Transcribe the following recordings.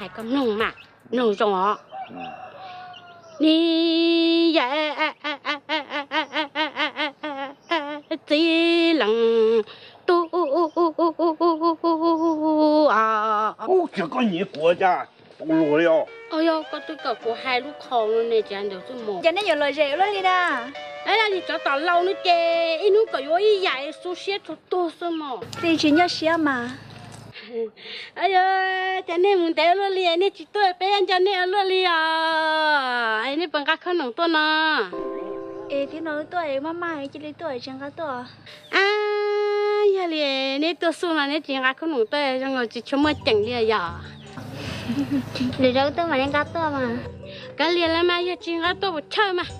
Hais koj mloog mas, mloog zoo os. Ni yam txiv leej tub. Ub, tsis koj nyiav kuv cas, tus luag li os. Yog koj twb kom kuv hais lub qhov no ne, tsis hais ntawd xwb mas. Ces nej yuav lom zem ua luaj li na. Yog li cov tom laus no ces ib hnub kom yuav ib yam xu siab tsuag tuag xwb mas. Tsis tsis nyuaj siab mas. Yog ces nej mus ntev ua luaj li, nej tsis tuaj peb nco nej ua luaj li os. Nej puas nqa khawb noom tuaj no? Es tib no tuaj maj maj cia li tuaj, tsis nqa tuaj. A, yog li neb tuaj xub no neb tsis nqa khawb noom tuaj zoo nkaus tsis tshua muaj ceem li yom. Lwm zaus tuaj mam li nqa tuaj mas. Kav liam los mas, yog tsis nqa tuaj puas chawj mas.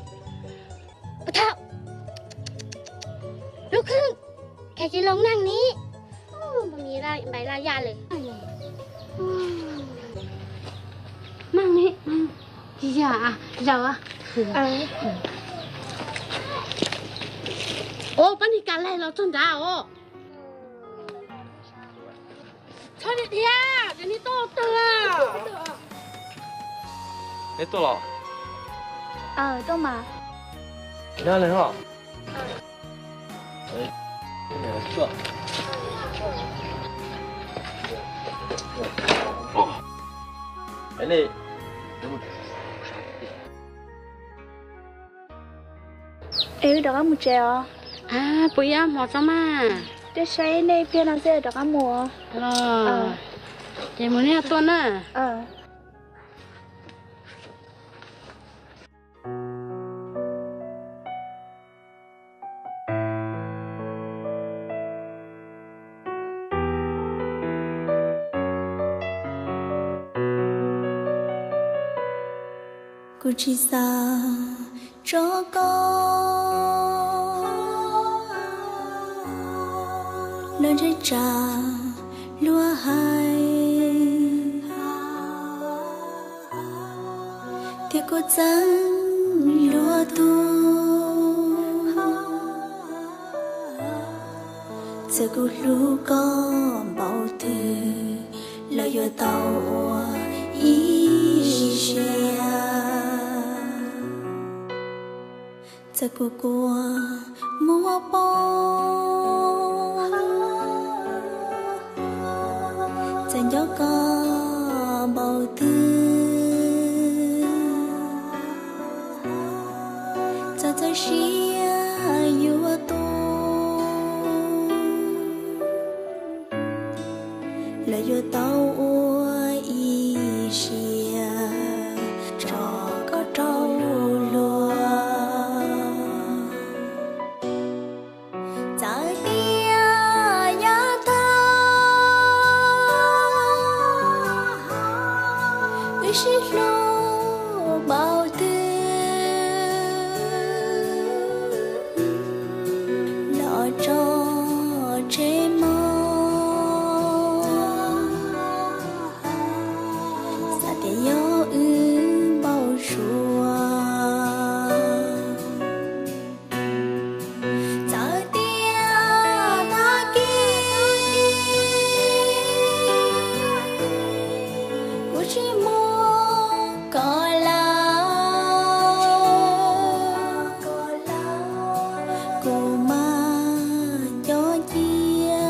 Ua thaum lub khwb, khav tsis loo neeg ni. Npais laj yaj lawm. Neeg ni, tsis yog, zaum. Ua pab ni kas laig los txog nrad os. Txhob dhia, ces neb tuaj twg? Neb tuaj los? Tuaj mas. Nyob li os. Es wb rov qab mus tsev os. Puas ib ob hmo tso mas. Twb saib nej pliag no xwb rov qab mus. Ces mus nej tuaj na. Kuv tsis xav tso koj los ntshe tsam luag hais, thiab kuv txeeb luag tus. Txawm kuv hlub koj npaum twg los yuav tau ua ib siab. Txawm kuv kua muag poob, txawm nco koj npaum twg, txawm txawj siab yuav tu, los yuav tau ua ib siab tso koj rau luag. Txawm tias yav tag wb sib hlub npaum twg los tso tseg mog, xav tias yog wb npau suav. Txawm tias tag kis kuv tsis muaj koj lawm, kuv mas nco cia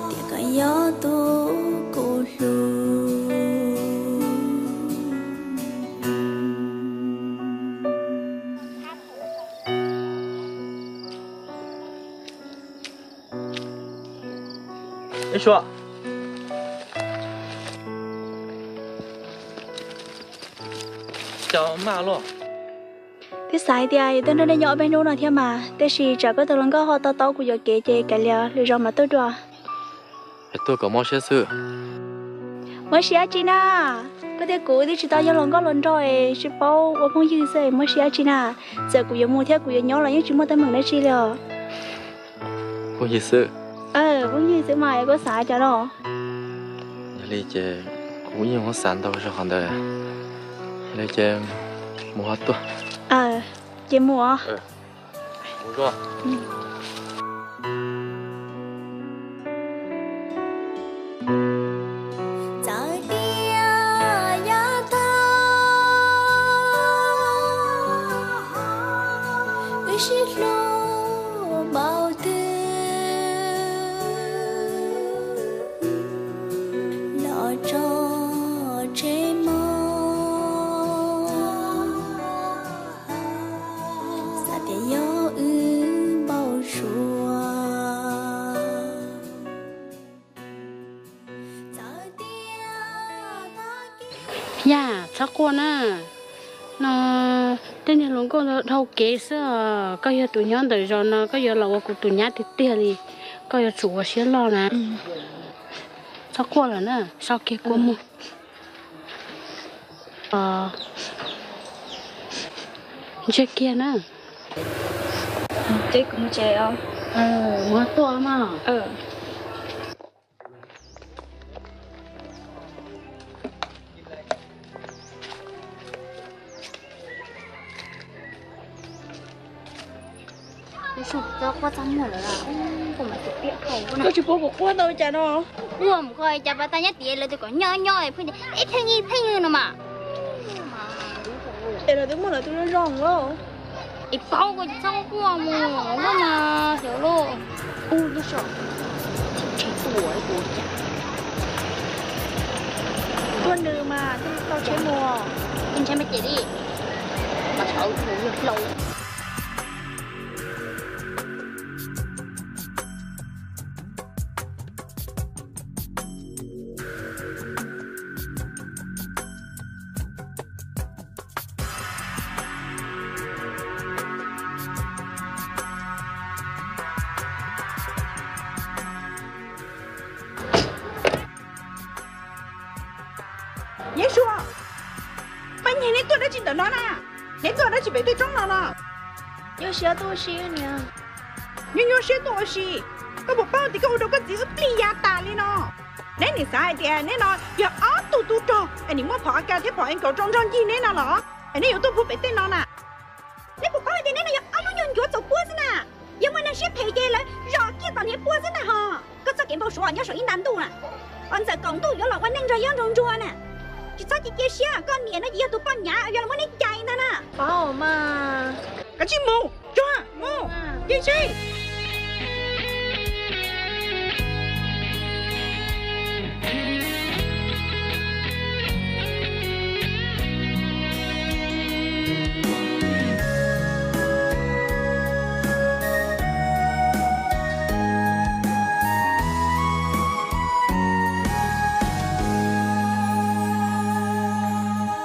tias koj yog tus kuv hlub. Ib suav, cas maj luaj? Twb xav hais tias yuav tuaj nrog nej nyob ob peb hnub no thiab mas, tab sis tsam koj tus hluas nkauj ho to taub kuv yuam kev ces kav liam lwm zaus mam tuaj dua. Es tuaj kom mob siab xwb. Mob siab dab tsi na? Koj thiab kuv twb tsis tau yog hluas nkauj hluas nraug es tsis paub ua phooj ywg xwb es mob siab dab tsi na? Txawm kuv yuav mus thiab kuv yuav nyob los yeej tsis muaj teeb meem dab tsi li os. Phooj ywg xwb. Phooj ywg xwb mas, koj xav cas los? Yog li ces kuv yeej muab xav ntau zog qhov ntawd. Yog li ces mus ho tuaj. Ces mus os. Mus zoo. Yaj, txhob quaj na. No, tej niag hluas nkauj ntawd dhau kev xwb os. Koj yog tus nyob ntawm zos no, koj yuav los ua kuv tus nyab tiag tiag li. Koj yuav tsum ua siab loj na. Txhob quaj lawm na, sau kiag kua muag. Ntsiag kiag na. Ces kuv mus tsev os. Ua tuaj mas. Koj tsis pub kuv quaj tau cas no. Quaj mus koj cas pas tag nyob tias lawv tus kom nyob nyob pheej ib pheej ib pheej no mas. Es lawv twb muaj lawv tus zoo zoo los. Es paub koj tsis txhob quaj mus, koj mas xyov lauj. Ub, lub so. Tsis tuaj ua cas. Tuaj nws mas twb tau tsheb mus. Ntshai me ces li. Mas sawv mus yog hlau. Yeeb Sua, pab nyeg neb tuaj dab tsi ntawm no na? Neb tuaj dab tsi pem tej roob no no? Nyuaj siab tuaj ua si niam. Nyuaj nyuaj siab tuaj ua si. Koj puas paub tias koj ua rau koj txiv wb plig ya tas li no? Neb nim xav hais tias neb no yog ob tug tub rog es nim muab phom AK thiab phom nkaus rau nrog ncig neb no los es neb yuav tuaj puag pem tej no na? Neb puas paub hais tias neb no yog ob lub nyuag ncuav txaus puab xwb na? Yog muaj neeg siab phem ces lawv zom kiag tom hniav pua xwb ntag hos. Koj txoj kev npau suav nyob saum ib nta ntuj na, os ntxawm kaum ntuj yuav los ua neej nrog yob nrog ntsuag na. Tsis txhob cia cia siab, koj niam no ces yog tus poj nyav yuav los muab neb cais ntag na. Paub mas. Kav tsij mus, tsuag mus, cia siab.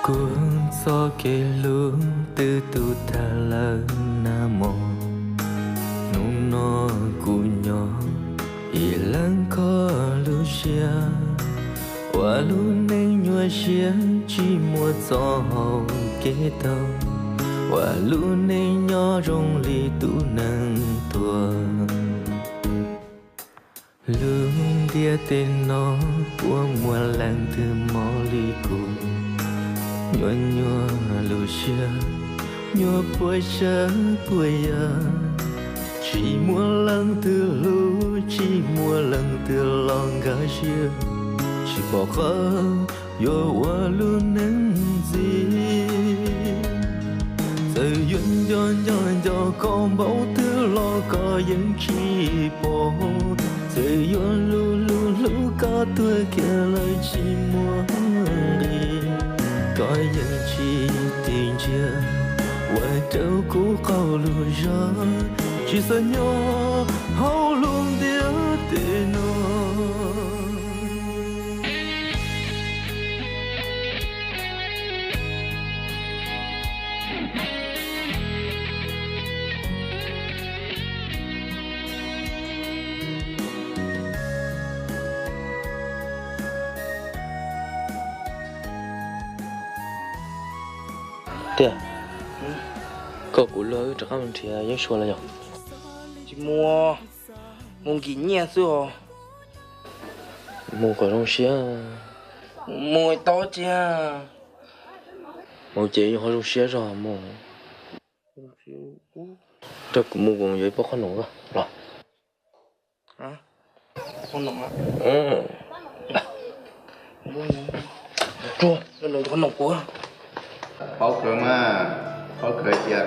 Kuv txoj kev hlub twb tu tag lawm na mog. Hnub no kuv nyob ib leeg kho lub siab, ua lub neej nyuaj siab tsis muaj txoj hau kev taug, ua lub neej nyob zoo li tus neeg tuag. Lub ntiaj teb no puas muaj leej twg mob li kuv, nyuaj nyuaj lub siab, nyuaj puas tsav puas yam, tsis muaj leej twg hlub, tsis muaj leej twg los nkag siab, tsis pom qab yuav ua lub neej ntxiv. Txawm yuav nco nco nco koj npaum twg los koj yeej tsis pom, txawm yuav hlub hlub hlub koj tuag kiag lawm tsis muaj nqis, koj yeej tsis tig ntsia ua rau kuv qaug lub zog, tsis xav nyob hauv lub ntiaj teb no. Tiag, koj kuv luag wb rov qab mus nrhiav Yeeb Sua los yog? Tsis mus, mus nkim nyiaj xwb os. Mus kom zoo siab. Mus tau cia. Mus ces yuav ho zoo siab zog mus. Nrog kuv mus kuv yuav ib pob qhob noom los. Paub kawg mas, paub kawg tias